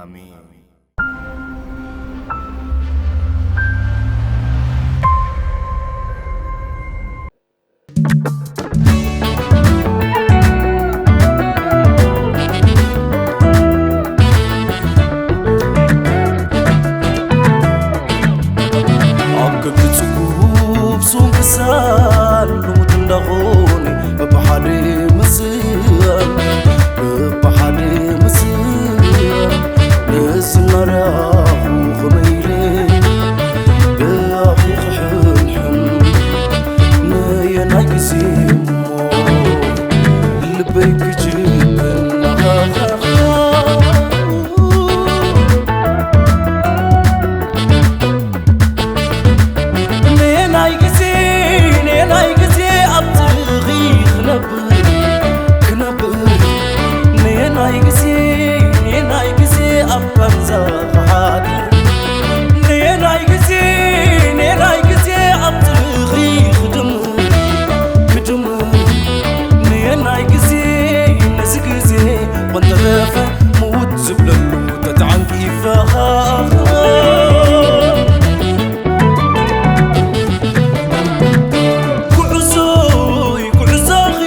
ኣሜን። ኣብ ክንዲ ጽጉብ ስንክሳን ልሙድ እንዳኾነ በብሓደ ምስኣን፣ በብሓደ ምስኣን፣ ንዝናራኹ ከመይ ኢለ ብኣኺ ክሕንሕን፣ ነየናይ ግዜ እሞ ልበይ ክጅብን ናኻኻ። ነየናይ ግዜ፣ ነየናይ ግዜ ኣብ ጥኺ ክነብር፣ ክነብር። ነየናይ ግዜ፣ ነየናይ ግዜ ኣብ ቃንዛ ክሓድር። ነየናይ ግዜ፣ ነየናይ ግዜ ኣብ ጥኺ ክድምር፣ ክድምር። ነየናይ ግዜ፣ ነዚ ግዜ ቆንጠረፈ ምውት ዝብለሉ ተተዓንቂፈኻ። ጉዕዞይ ጉዕዞኺ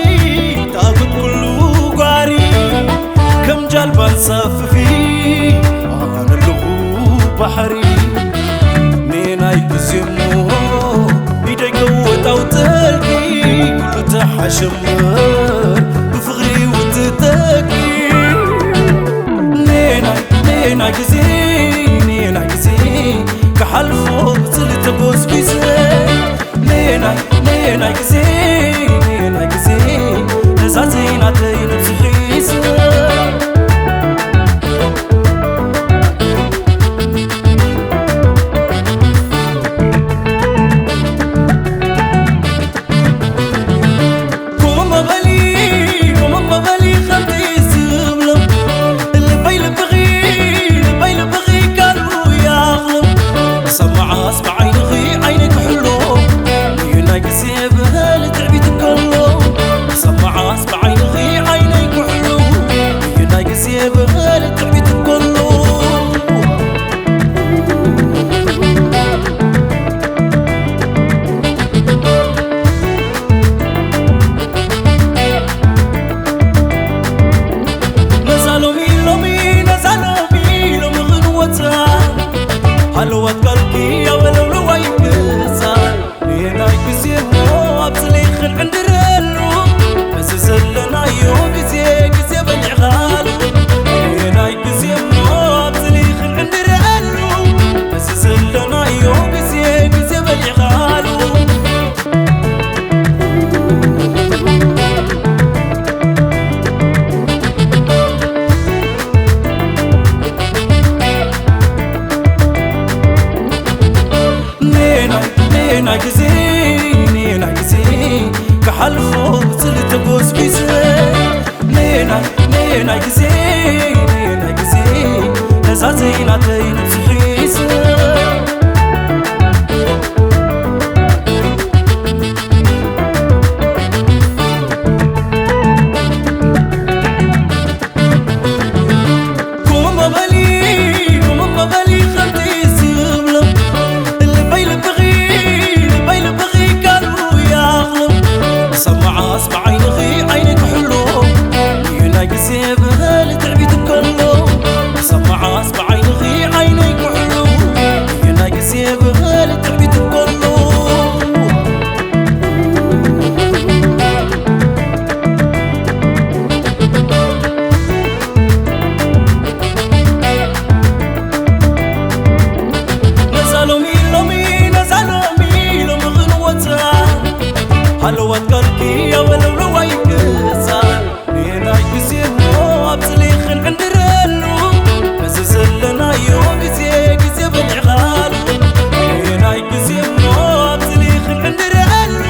ታጉት ኩሉ ጓሪ፣ ከም ጃልባ ንሳፍፊ ኣነ ኣለኹ ባሕሪ። ኔናይ ግዜ እሞ ኢደይ ከወጣውጠልኪ፣ ኩሉ ተሓሸ እምበር ብፍቕሪ ውጥጠኪ። ኔናይ ኔናይ ግዜ፣ ኔናይ ግዜ ክሓልፎ ብጽልኢ ተጎስጒሰ። ኔናይ ኔናይ ግዜ፣ ኔናይ ግዜ ነዛ ዘይናተይ ነብሲ ሒዘ። ኮሞ በሊ፣ ኮሞ በሊ ከምቲ ዝብሎ፣ ልበይ ልብኺ፣ ልበይ ልብኺ ካልኡ ይኣኽሎ። ክሳብ መዓስ ብዓይንኺ ዓይነይ ክሕሎ? ነየናይ ግዜ ብህል ትዕቢት እንከሎ። ክሳብ መዓስ ብዓይንኺ ዓይነይ ክሕሎ? ነየናይ ግዜ ብህል ትዕቢት እንከሎ። ነዛ ሎሚ ሎሚ፣ ነዛ ሎሚ ሎሚ ክንወፃ፣ ሃለዋት ቃልኪ ኣብ ለውለዋይ ይብፃ። ነየናይ ግዜ እሞ ኣብ ጽልኢ ክንዕንድረሉ፣ በዚ ዘለናዮ ግዜ፣ ግዜ በሊዕኻሉ። ነየናይ ግዜ እሞ ኣብ ጽልኢ ክንዕንድረሉ፣ በዚ ዘለናዮ ግዜ፣ ግዜ በሊዕኻሉ። ኔናይ ኔናይ ግዜ፣ ኔናይ ግዜ ክሓልፎ ብጽልኢ ተጎስጒሰ። ኔናይ ኔናይ ግዜ፣ ኔናይ ግዜ ነዛ ዘይናተይ ነብሲ ሒዘ። ኮሞ በሊ፣ ኮሞ በሊ ከምቲ ዝብሎ፣ ልበይ ልብኺ፣ ልበይ ልብኺ ካልኡ ይኣኽሎ። ክሳብ መዓስ ብዓይንኺ ዓይነይ ክሕሎ? ነየናይ ግዜ ብህል ትዕቢት እንከሎ። ክሳብ መዓስ ብዓይንኺ ዓይነይ ክሕሎ? ነየናይ ግዜ ብህል ትዕቢት እንከሎ። ነዛ ሎሚ ሎሚ፣ ነዛ ሎሚ ሎሚ ክንወፃ፣ ሃለዋት ቃልኪ ኣብ ለውለዋይ ይብፃ። ኔናይ ግዜ እሞ ኣብ ጽልኢ ክንዕንድረሉ፣ በዚ ዘለናዮ ግዜ፣ ግዜ በሊዕኻሉ። ኔናይ ግዜ እሞ ኣብ ጽልኢ ክንዕንድረሉ፣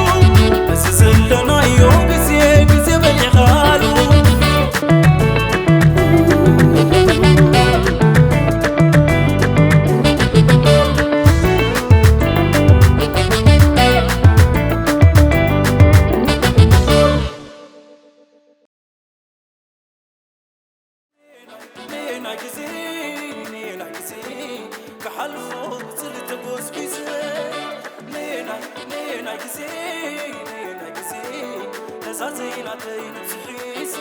በዚ ዘለናዮ ግዜ፣ ግዜ በሊዕኻሉ። ኔናይ ግዜ፣ ነዛ ዘይናተይ ነፍሲ ሒዘ